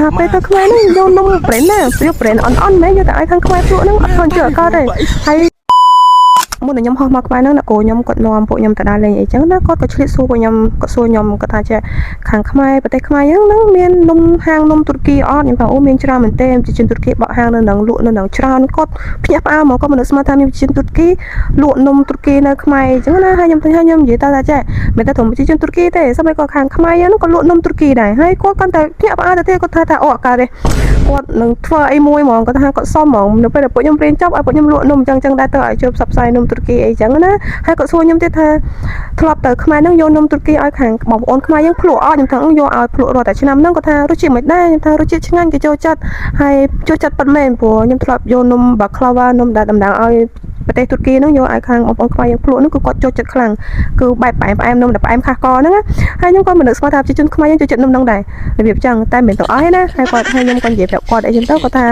ថាពេលទៅខ្មែរហ្នឹងយកនំ brand ណាយក brand អន់អន់មែនយកតែឲ្យខាងខ្មែរភ្លក់ហ្នឹងអត់ខនជឿអត់កើតទេហើយមុននឹងខ្ញុំហោះមកខ្មែរហ្នឹងអ្នកគ្រូខ្ញុំគាត់នាំពួកខ្ញុំទៅដើរលេងអីចឹងណាគាត់ក៏ឆ្លៀតសួរពួកខ្ញុំគាត់សួរខ្ញុំគាត់ថាចេះខាងខ្មែរប្រទេសខ្មែរយើងហ្នឹងមាននំហាងនំទូរគីអត់ខ្ញុំថាអូមានច្រើនមែនទេប្រជាជនទូរគីបក់ហាងនៅនឹងលក់នៅនឹងច្រើនគាត់ភ្ញាក់ផ្អើលហ្មងគាត់មិននឹកស្មានថាមានប្រជាជនទូរគីលក់នំទូរគីនៅខ្មែរអញ្ចឹងណាហើយខ្ញុំទៅខ្ញុំនិយាយទៅថាចេះមិនតែត្រឹមប្រជាជនទូរគីទេសូម្បីក៏ខាងខ្មែរយើងហ្នឹងក៏លក់នំទូរគីដែរហើយគាត់កាន់តែភ្ញាក់ផ្អើលទៅទៀតគាត់ថាថាអូអត់កើតទេគាត់នឹងធ្វើអីមួយហ្មងគាត់ថាគាត់សុំហ្មងនៅពេលដែលពួកខ្ញុំរៀនចប់ឲ្យពួកខ្ញុំលក់នំអញ្ចឹងអញ្ចឹងដែរទៅឲ្យជួយផ្សព្វផ្សាយនំទូរគីអីចឹងណាហើយគាត់សួរខ្ញុំទៀតថាធ្លាប់ទៅខ្មែរហ្នឹងយកនំទូរគីឲ្យខាងបងប្អូនខ្មែរយើងភ្លក់អត់ខ្ញុំថាយកឲ្យភ្លក់រាល់តែឆ្នាំហ្នឹងគាត់ថារសជាតិមិនដែរខ្ញុំថារសជាតិឆ្ងាញ់គេចូលចិត្តហើយចូលចិត្តពិតមែនព្រោះខ្ញុំធ្លាប់យកនំបាក្លាវ៉ានំដែលតំណាងឲ្យប្រទេសទូរគីហ្នឹងយកឲ្យខាងបងប្អូនខ្មែរយើងភ្លក់ហ្នឹងគឺគាត់ចូលចិត្តខ្លាំងគឺបែបផ្អែមផ្អែមនំដែលផ្អែមខាស់កហ្នឹងណាហើយខ្ញុំក៏មិននឹកស្មានថាប្រជាជនខ្មែរយើងចូលចិត្តនំហ្នឹងដែររបៀបចឹងតែមិនមែនទាំងអស់ទេណាហើយគាត់ហើយខ្ញុំក៏និយាយប្រាប់គាត់អីចឹងទៅគាត់ថា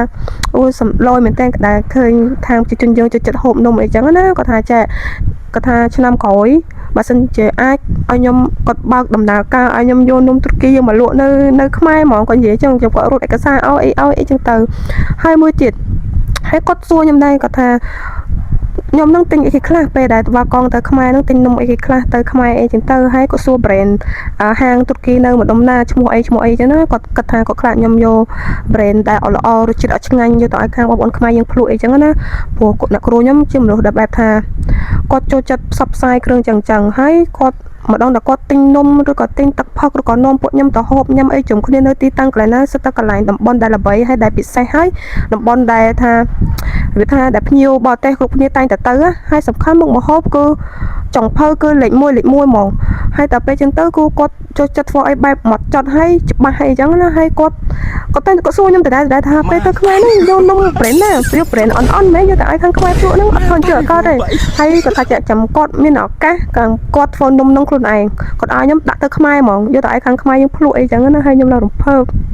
អូសំឡយមែនតើដែលឃើញខាងប្រជាជនយើងចូលចិត្តហូបនំអីចឹងណាគាត់ថាចែគាត់ថាឆ្នាំក្រោយបើសិនជាអាចឲ្យខ្ញុំគាត់បើកដំណើរការឲ្យខ្ញុំយកនំទូរគីយកមកលក់នៅនៅខ្មែរហ្មងគាត់និយាយចឹងខ្ញុំគាត់រត់ឯកសារឲ្យអីឲ្យអីចឹងទៅហើយមួយទៀតហើយគាត់សួរខ្ញុំដែរគាត់ថាខ្ញុំនឹងទិញអីគេខ្លះពេលដែលវ៉ាកងទៅខ្មែរនឹងទិញនំអីគេខ្លះទៅខ្មែរអីចឹងទៅហើយគាត់សួរ brand ហាងទូរគីនៅម្ដុំណាឈ្មោះអីឈ្មោះអីចឹងណាគាត់គិតថាគាត់ខ្លាចខ្ញុំយក brand ដែលអត់ល្អរសជាតិអត់ឆ្ងាញ់យកទៅឲ្យខាងបងប្អូនខ្មែរយើងភ្លក់អីចឹងណាព្រោះគាត់អ្នកគ្រូខ្ញុំជាមនុស្សដែលបែបថាគាត់ចូលចិត្តផ្សព្វផ្សាយគ្រឿងចឹងចឹងហើយគាត់ម្ដងតែគាត់ទិញនំឬក៏ទិញទឹកផឹកឬក៏នាំពួកខ្ញុំទៅហូបញ៉ាំអីជុំគ្នានៅទីតាំងកន្លែងណាសិតតែកន្លែងតំបន់ដែលល្បីហើយដែលពិសេសហើយតំបន់ដែលថាវាថាដែលភ្ញៀវបរទេសគ្រប់គ្នាតែងតែទៅហើយសំខាន់មុខម្ហូបគឺចុងភៅគឺលេខ1លេខ1ហ្មងហើយតែពេលចឹងទៅគឺគាត់ចូលចិត្តធ្វើអីបែបមកចត់ហើយច្បាស់ហើយអញ្ចឹងណាហើយគាត់គាត់តែគាត់សួរខ្ញុំដដែលដដែលថាពេលទៅខ្មែរហ្នឹងយកនំ brand ណាយក brand អន់អន់មែនយកតែឲ្យខាងខ្មែរភ្លក់ហ្នឹងអត់ខនជឿអត់កើតទេហើយគាត់ថាចាំគាត់មានឱកាសគាត់ធ្វើនំនឹងខ្លួនឯងគាត់ឲ្យខ្ញុំដាក់ទៅខ្មែរហ្មងយកតែឲ្យខាងខ្មែរយើងភ្លក់អីចឹងណាហើយខ្ញុំឡើងរំភើប។